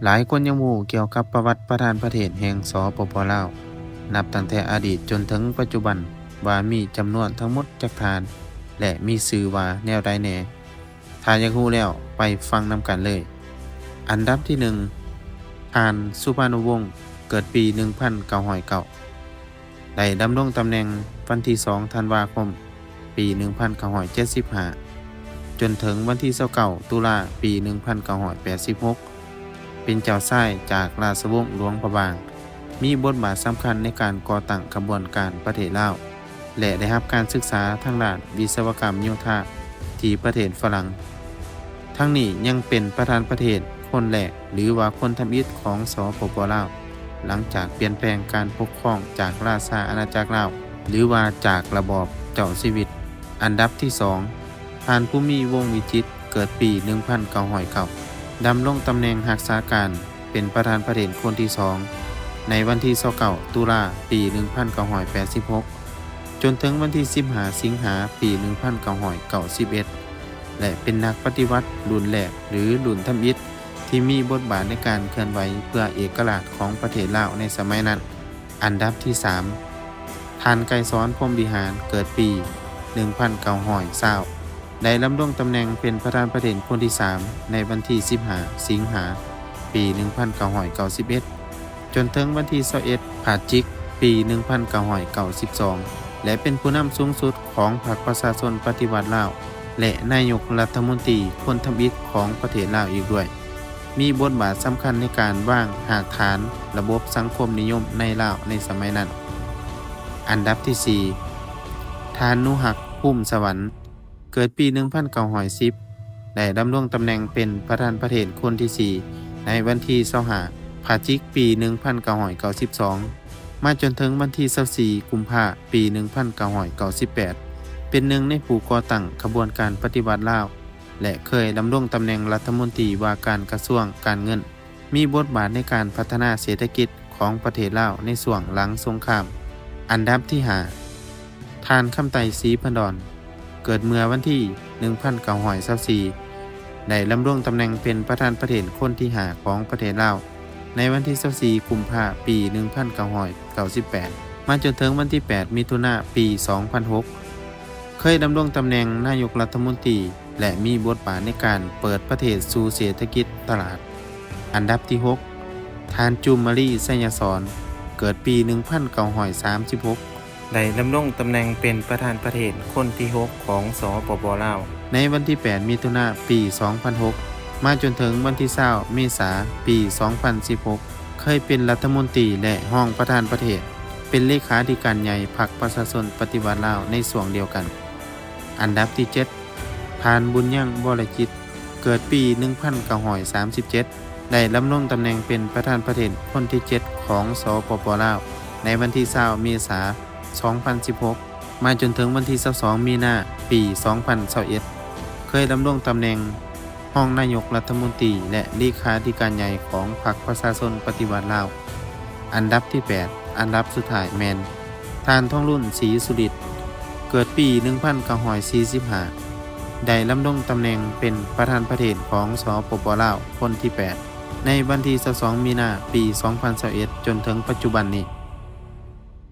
ຫຼາຍຄົນຍັງບໍ່ຮູ້ກ່ຽວກັບປະຫວັດປະທານປະເທດແຫ່ງ ສປປ ລາວ ນັບຕັ້ງແຕ່ອະດີດຈົນເຖິງປັດຈຸບັນ ວ່າມີຈຳນວນທັງໝົດຈັກທ່ານ ແລະ ມີຊື່ວ່າແນວໃດແດ່? ຖ້າຢາກຮູ້ແລ້ວ ໄປຟັງນຳກັນເລີຍ. ອັນດັບທີໜຶ່ງ ທ່ານ ສຸພານຸວົງ ເກີດປີໜຶ່ງພັນເກົ້າຮ້ອຍເກົ້າ ໄດ້ດຳລົງຕຳແໜ່ງວັນທີສອງ ທັນວາຄົມ ປີໜຶ່ງພັນເກົ້າຮ້ອຍເຈັດສິບຫ້າ ຈົນເຖິງວັນທີຊາວເກົ້າ ຕຸລາ ປີໜຶ່ງພັນເກົ້າຮ້ອຍແປດສິບຫົກ ເປັນເຈົ້າຊາຍຈາກລາຊະວົງຫຼວງພະບາງ, ມີບົດບາດສຳຄັນໃນການກໍ່ຕັ້ງຂະບວນການປະເທດລາວ ແລະ ໄດ້ຮັບການສຶກສາທາງດ້ານວິສະວະກຳໂຍທາທີ່ປະເທດຝຣັ່ງ. ທັງນີ້ຍັງເປັນປະທານປະເທດຄົນແລກ ຫຼືວ່າຄົນທຳອິດຂອງ ສປປ ລາວ ຫຼັງຈາກປ່ຽນແປງການປົກຄອງຈາກລາຊາອານາຈັກລາວ ຫຼືວ່າຈາກລະບອບເຈົ້າຊີວິດ. ອັນດັບທີສອງ ທ່ານ ພູມີ ວົງວິຈິດ ເກີດປີໜຶ່ງພັນເກົ້າຮ້ອຍເກົ້າ ດຳລົງຕຳແໜ່ງຮັກສາການເປັນປະທານປະເທດຄົນທີສອງ ໃນວັນທີຊາວເກົ້າ ຕຸລາ ປີໜຶ່ງພັນເກົ້າຮ້ອຍແປດສິບຫົກ ຈົນເຖິງວັນທີສິບຫ້າ ສິງຫາ ປີໜຶ່ງພັນເກົ້າຮ້ອຍເກົ້າສິບເອັດ ແລະ ເປັນນັກປະຕິວັດລຸ້ນແລກ ຫຼື ລຸ້ນທຳອິດ ທີ່ມີບົດບາດໃນການເຄື່ອນໄຫວເພື່ອເອກະລາດຂອງປະເທດລາວໃນສະໄໝນັ້ນ. ອັນດັບທີສາມ ທ່ານ ໄກສອນ ພົມວິຫານ ເກີດປີໜຶ່ງພັນເກົ້າຮ້ອຍຊາວ ໄດ້ດຳລົງຕຳແໜ່ງເປັນປະທານປະເທດຄົນທີສາມ ໃນວັນທີສິບຫ້າ ສິງຫາ ປີໜຶ່ງພັນເກົ້າຮ້ອຍເກົ້າສິບເອັດ ຈົນເຖິງວັນທີຊາວເອັດ ພະຈິກ ປີໜຶ່ງພັນເກົ້າຮ້ອຍເກົ້າສິບສອງ ແລະ ເປັນຜູ້ນຳສູງສຸດຂອງພັກປະຊາຊົນປະຕິວັດລາວ ແລະ ນາຍົກລັດຖະມົນຕີຄົນທຳອິດຂອງປະເທດລາວອີກດ້ວຍ, ມີບົດບາດສຳຄັນໃນການວາງຮາກຖານລະບົບສັງຄົມນິຍົມໃນລາວໃນສະໄໝນັ້ນ. ອັນດັບທີສີ່ ທ່ານ ໜູຮັກ ພູມສະຫວັນ ເກີດປີໜຶ່ງພັນເກົ້າຮ້ອຍສິບ ໄດ້ດຳລົງຕຳແໜ່ງເປັນປະທານປະເທດຄົນທີສີ່ ໃນວັນທີຊາວຫ້າ ພະຈິກ ປີໜຶ່ງພັນເກົ້າຮ້ອຍເກົ້າສິບສອງ ມາຈົນເຖິງວັນທີຊາວສີ່ ກຸມພາ ປີໜຶ່ງພັນເກົ້າຮ້ອຍເກົ້າສິບແປດ ເປັນໜຶ່ງໃນຜູ້ກໍ່ຕັ້ງຂະບວນການປະຕິວັດລາວ ແລະ ເຄີຍດຳລົງຕຳແໜ່ງລັດຖະມົນຕີວ່າການກະຊວງການເງິນ, ມີບົດບາດໃນການພັດທະນາເສດຖະກິດຂອງປະເທດລາວໃນຊ່ວງຫຼັງສົງຄາມ. ອັນດັບທີຫ້າ ທ່ານ ຄຳໄຕ ສີພັນດອນ ເກີດເມື່ອວັນທີໜຶ່ງພັນເກົ້າຮ້ອຍຊາວສີ່ ໄດ້ດຳລົງຕຳແໜ່ງເປັນປະທານປະເທດຄົນທີຫ້າຂອງປະເທດລາວ ໃນວັນທີຊາວສີ່ ກຸມພາ ປີໜຶ່ງພັນເກົ້າຮ້ອຍເກົ້າສິບແປດ ມາຈົນເຖິງວັນທີແປດ ມິຖຸນາ ປີສອງພັນຫົກ ເຄີຍດຳລົງຕຳແໜ່ງນາຍົກລັດຖະມົນຕີ ແລະ ມີບົດບາດໃນການເປີດປະເທດສູ່ເສດຖະກິດຕະຫຼາດ. ອັນດັບທີຫົກ ທ່ານ ຈູມມາລີ ໄຊຍະສອນ ເກີດປີໜຶ່ງພັນເກົ້າຮ້ອຍສາມສິບຫົກ ໄດ້ດຳລົງຕຳແໜ່ງເປັນປະທານປະເທດຄົນທີຫົກຂອງ ສປປ ລາວ ໃນວັນທີແປດ ມິຖຸນາ ປີສອງພັນຫົກ ມາຈົນເຖິງວັນທີຊາວ ເມສາ ປີສອງພັນສິບຫົກ ເຄີຍເປັນລັດຖະມົນຕີ ແລະ ຮອງປະທານປະເທດ, ເປັນເລຂາທິການໃຫຍ່ພັກປະຊາຊົນປະຕິວັດລາວໃນຊ່ວງດຽວກັນ. ອັນດັບທີເຈັດ ທ່ານ ບຸນຍັງ ວໍລະຈິດ ເກີດປີໜຶ່ງພັນເກົ້າຮ້ອຍສາມສິບເຈັດ ໄດ້ດຳລົງຕຳແໜ່ງເປັນປະທານປະເທດຄົນທີເຈັດຂອງ ສປປ ລາວ ໃນວັນທີຊາວ ເມສາ ສອງພັນສິບຫົກ ມາຈົນເຖິງວັນທີຊາວສອງ ມີນາ ປີສອງພັນຊາວເອັດ ເຄີຍດຳລົງຕຳແໜ່ງຮອງນາຍົກລັດຖະມົນຕີ ແລະ ເລຂາທິການໃຫຍ່ຂອງພັກປະຊາຊົນປະຕິວັດລາວ. ອັນດັບທີແປດ ອັນດັບສຸດທ້າຍແມ່ນ ທ່ານ ທອງລຸນ ສີສຸລິດ ເກີດປີໜຶ່ງພັນເກົ້າຮ້ອຍສີ່ສິບຫ້າ ໄດ້ດຳລົງຕຳແໜ່ງເປັນປະທານປະເທດຂອງ ສປປ ລາວ ຄົນທີແປດ ໃນວັນທີຊາວສອງ ມີນາ ປີສອງພັນຊາວເອັດ ຈົນເຖິງປັດຈຸບັນນີ້.